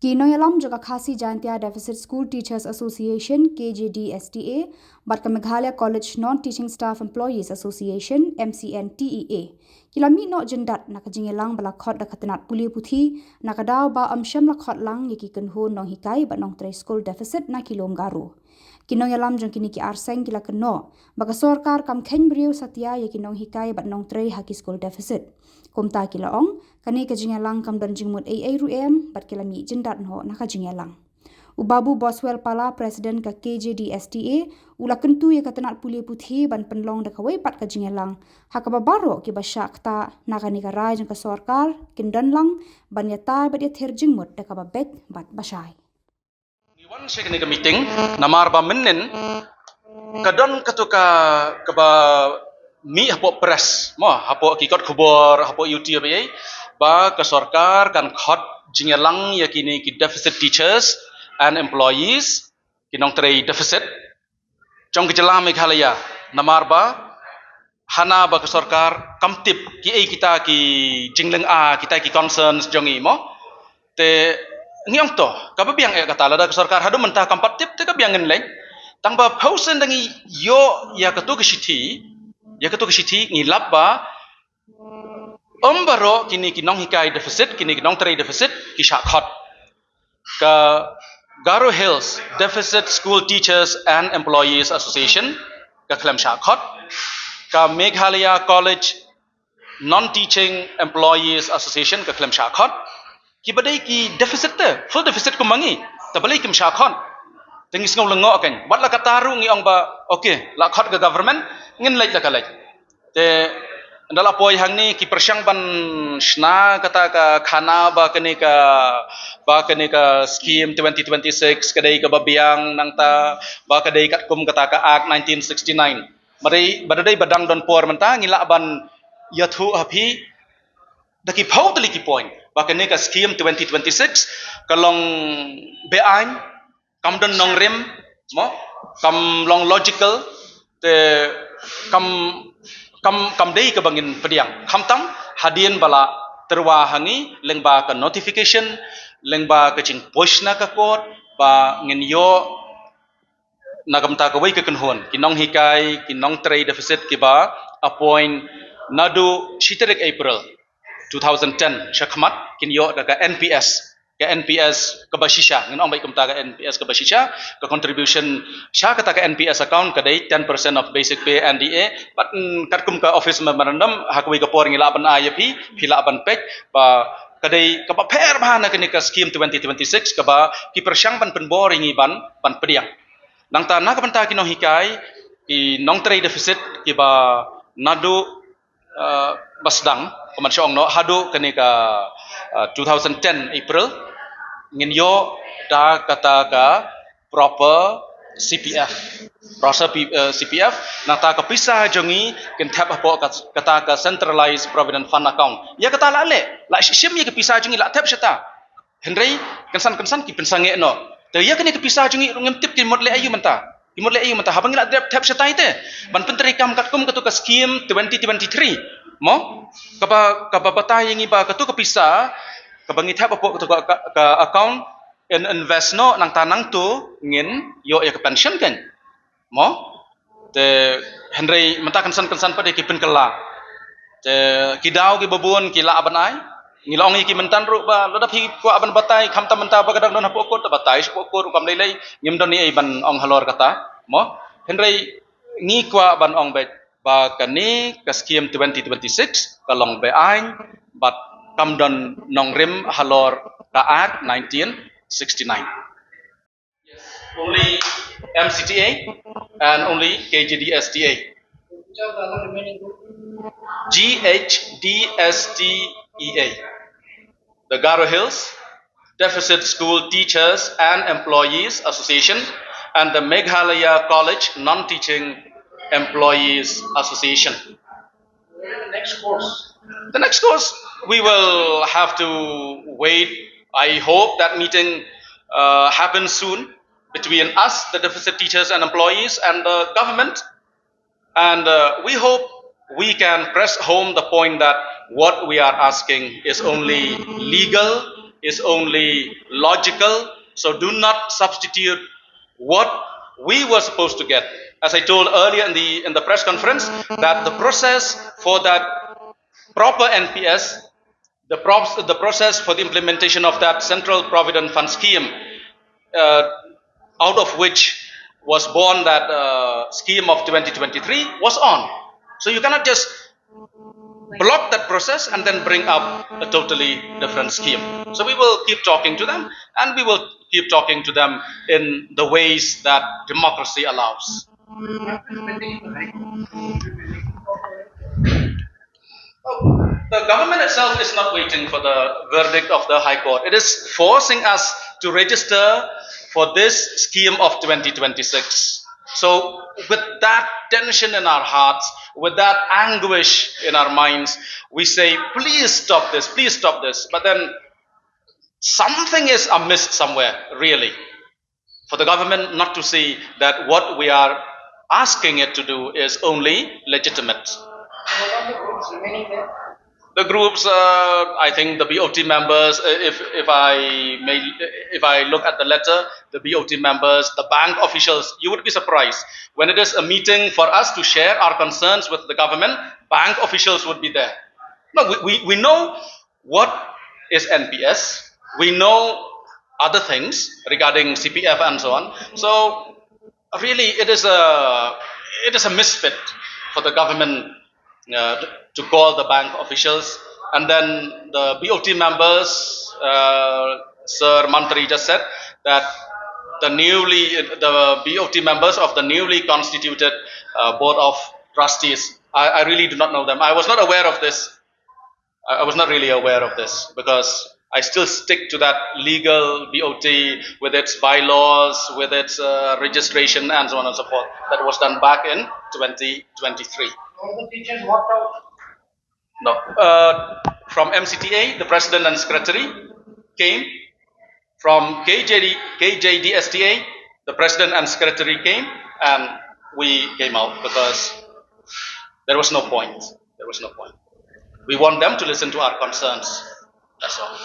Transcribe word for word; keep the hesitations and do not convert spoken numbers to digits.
Ki nongïalam jong ka Khasi Jaintia Deficit School Teachers Association, K J D S T A, bad ka Meghalaya College Non-Teaching Staff Employees Association, M C N T E A, ki la mih noh jyndat na ka jingïalang ba la khot da ka tnat pule puthi, na ka daw ba ym shym la khot lang ïa ki kynhun nonghikai bad nongtrei skul deficit na ki lum Garo. Ki nongïalam jong kine ki ar seng ki la kynnoh ba ka sorkar kam kheiñ briew satia ïa ki nonghikai bad nongtrei ha ki skul deficit. Kumta ki la ong, kane ka jingïalang kam don jingmut ei ei ruh em, bad ki la mih jyndat noh na ka jingïalang. U Babu Boswell Pala, President ka K J D S T A, u la kyntu ïa ka tnat pule puthi ban pynlong da kawei pat ka jingïalang ha kaba baroh kiba shah ktah na kane ka rai jong ka sorkar kin don lang ban ïatai bad ïathir jingmut da kaba beit bad bashai. Ngi wan sha kane ka meeting namar ba mynnin ka don katu ka, kaba mih hapoh press, mo, hapoh ki kot khubor, hapoh YouTube, eh, ba ka sorkar kan khot jingïalang ïa kine ki deficit teachers and employees, ki nongtrei deficit jong ka jylla Meghalaya, namar ba hana ba ka sorkar kam tip kiei kita ki jinglynga, kita ki concerns jong ngi, mo. Te ngi ong to, kaba biang eh kata, lada ka sorkar haduh mynta kam pat tip, te ka biang ngin leit. Tang ba phew sien da ngi ïoh ïa katu ka shithi, ïa katu ka shithi ngi lap ba ym baroh kine ki nonghikai deficit, kine ki nongtrei deficit ki shah khot. Ka Garo Hills Deficit School Teachers and Employees Association ka khlem shah khot. Ka Meghalaya College Non-Teaching Employees Association ka khlem shah khot. Kiba dei ki deficit te, full deficit kum ma ngi, te balei kim shah khot? Te ngi sngew lyngngoh kein. Wat la kata ruh ngi ong ba, okay, la khot ka government, ngin leit la ka leit. Te ynda la poi hangne ki pyrshang ban shna kata ka khana ba kane ka, ba kane ka scheme twenty twenty-six ka dei kaba biang, nangta ba ka dei katkum kata ka Act nineteen sixty-nine. Ba dei, ba dei ba dang don por mynta ngi lah ban ïathuh ha phi da ki phew tylli ki point ba kane ka scheme twenty twenty-six ka long be-aiñ, kam don nongrim, mo, kam long logical, te kam, kam, kam dei kaba ngin pdiang. Khamtam hadien ba la tyrwa ha ngi lyngba ka notification, lyngba ka jingpush na ka court, ba ngin ïoh na ka bynta kawei ka kynhun ki nonghikai, ki nongtrei deficit kiba appoint naduh shi tarik April two thousand ten shakhmat, kin ïoh da ka N P S, ka N P S kaba shisha, ngin ong beit kumta, ka N P S kaba shisha, ka contribution sha kata ka N P S account ka dei ten percent of basic pay, N D A. Bad, mm, katkum ka office memorandum ha kawei ka por ngi lah ban ai ïa phi, phi lah ban peit ba ka dei kaba pher bha na kane ka scheme twenty twenty-six kaba ki pyrshang ban pynbor ïa ngi ban, ban pdiang. Nangta na ka bynta ki nonghikai, ki nongtrei deficit kiba naduh, eh, ba sdang, kumban shu ong noh, haduh kane ka, eh, two thousand ten April, ngin ïoh da kata ka proper C P F. Proper P-, eh, C P F, nangta ka pisa jong ngi kin thep hapoh ka, kata ka Centralized Provident Fund account. Ïa kata la leh, la shim ïa ka pisa jong ngi la thep shata. Hynrei kynsan kynsan ki pynsangeh noh. Te ïa kane ka pisa jong ngi ruh ngim tip ki mut leh aïu mynta. Ki mut leh aïu mynta. Haba ngi la dep thep shatai te ban pyntreikam katkum katu ka scheme twenty twenty-three, mo? Kaba, kaba batai ïa ngi ba katu ka pisa kaba ngi thep hapoh katu ka, ka, ka account, in-, invest noh, nangta nangtu ngin ïoh ïa ka pension kein. Mo? Te hynrei mynta kynsan kynsan pat ïa ki pynkylla. Te ki daw kiba bun ki lah ban ai. Ngi la ong ïa ki mynta ruh ba lada phi kwah ban batai, khamtam mynta ba ka dang don hapoh court, te batai shapoh court ruh kam lei lei, ngim don ei ei ban ong halor kata. Mo? Hynrei ngi kwah ban ong beit ba kane ka scheme twenty twenty-six ka long be-aiñ bad kam don nongrim halor ka Act nineteen sixty-nine. Yes, only M C T A and only K G D S T A. G H D S T E A. The Garo Hills Deficit School Teachers and Employees Association and the Meghalaya College Non-Teaching Employees Association. Next course. The next course, we will have to wait. I hope that meeting, uh, happens soon between us, the deficit teachers and employees, and the government. And, uh, we hope we can press home the point that what we are asking is only legal is only logical. So do not substitute what we were supposed to get. As I told earlier in the in the press conference, that the process for that proper N P S, the props, the process for the implementation of that Central Provident Fund scheme, uh, out of which was born that uh, scheme of twenty twenty-three, was on. So you cannot just block that process and then bring up a totally different scheme. So we will keep talking to them, and we will keep talking to them in the ways that democracy allows. The government itself is not waiting for the verdict of the High Court. It is forcing us to register for this scheme of twenty twenty-six. So, with that tension in our hearts, with that anguish in our minds, we say, "Please stop this, please stop this." But then, something is amiss somewhere, really, for the government not to see that what we are asking it to do is only legitimate. The groups, uh, I think the B O T members, uh, if if I may, if I look at the letter, the B O T members, the bank officials, you would be surprised. When it is a meeting for us to share our concerns with the government, bank officials would be there. No, we, we, we know what is N P S. We know other things regarding C P F and so on. So really, it is a it is a misfit for the government uh, to call the bank officials. And then the B O T members, uh, Sir Mantri just said that the newly the B O T members of the newly constituted uh, board of trustees. I, I really do not know them. I was not aware of this. I, I was not really aware of this because I still stick to that legal B O T with its bylaws, with its uh, registration, and so on and so forth. That was done back in twenty twenty-three. All the teachers walked out. No, uh, from M C T A, the president and secretary came. From K J D, K J D S T A, the president and secretary came, and we came out because there was no point. There was no point. We want them to listen to our concerns. That's all.